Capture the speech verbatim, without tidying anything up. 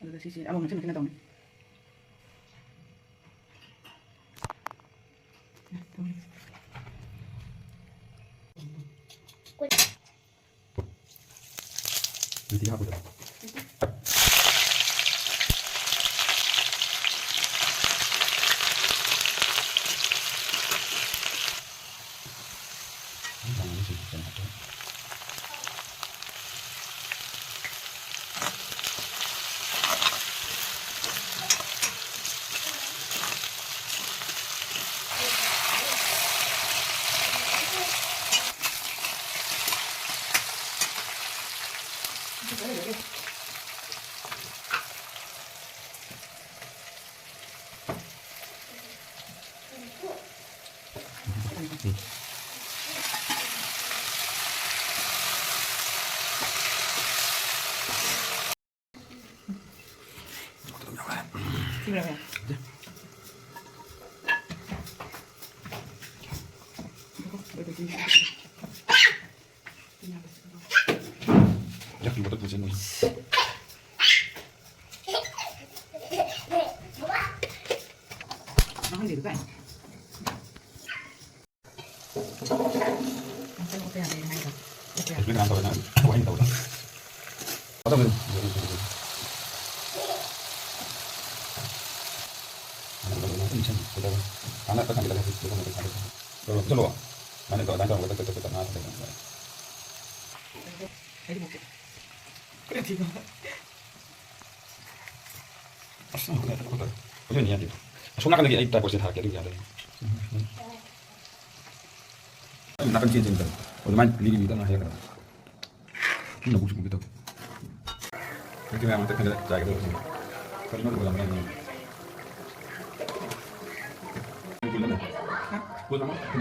ꯑꯗꯨꯒ ꯁꯤꯁꯦ ꯑꯃꯃꯝ ꯁꯤꯟꯅ ꯁꯤꯟꯅ ꯇꯧꯅꯤ꯫ ꯑꯗꯨꯗꯤ ꯍꯥꯞꯄꯨꯗꯕ꯫ ꯆꯠꯂꯣ꯫ ꯃꯥꯅ ꯑꯗꯨꯃꯥꯏꯅ ꯇꯧꯔꯒ ꯇꯛ ꯇꯛ ꯇꯛ ꯇꯛ ꯉꯥ ꯊꯝꯕ꯫ ꯑꯁ, ꯅꯪ ꯈꯨꯠꯅ ꯈꯨꯠꯇ ꯍꯧꯖꯤꯛ ꯑꯣꯏꯅ ꯌꯥꯗꯦ꯫ ꯑꯁꯣꯝ ꯅꯥꯀꯟꯗꯒꯤ ꯑꯩ tripodꯁꯦ ꯊꯥꯔꯛꯀꯦ, ꯑꯗꯨꯒꯤ ꯌꯥꯗꯣꯏꯅꯤ꯫ ꯅꯥꯀꯟ ꯆꯦꯟ ꯆꯦꯟ ꯇꯧ꯫ ꯑꯗꯨꯃꯥꯏꯅ ꯂꯤꯔꯤ ꯂꯤꯔꯤ ꯇꯧꯅ ꯍꯥꯏꯔꯛꯀꯗꯕ꯫ ꯅꯕꯨꯛꯁꯨ ꯀꯨꯝꯒꯦ ꯇꯧꯋꯤ꯫ ꯍꯧꯖꯤꯛꯇꯤ ꯃꯌꯥꯝ ꯑꯝꯇ ꯈꯟꯒꯠꯂ ꯆꯥꯏꯒꯗꯧꯕꯁꯤꯡ꯫ ꯀꯔꯤꯅꯣ ꯑꯗꯨꯒ ꯃꯌꯥꯝ ꯌꯦꯡꯉꯤ꯫ ꯄꯨꯜꯂꯝꯃꯦ꯫ ꯄꯨꯜꯂꯝꯃꯦ꯫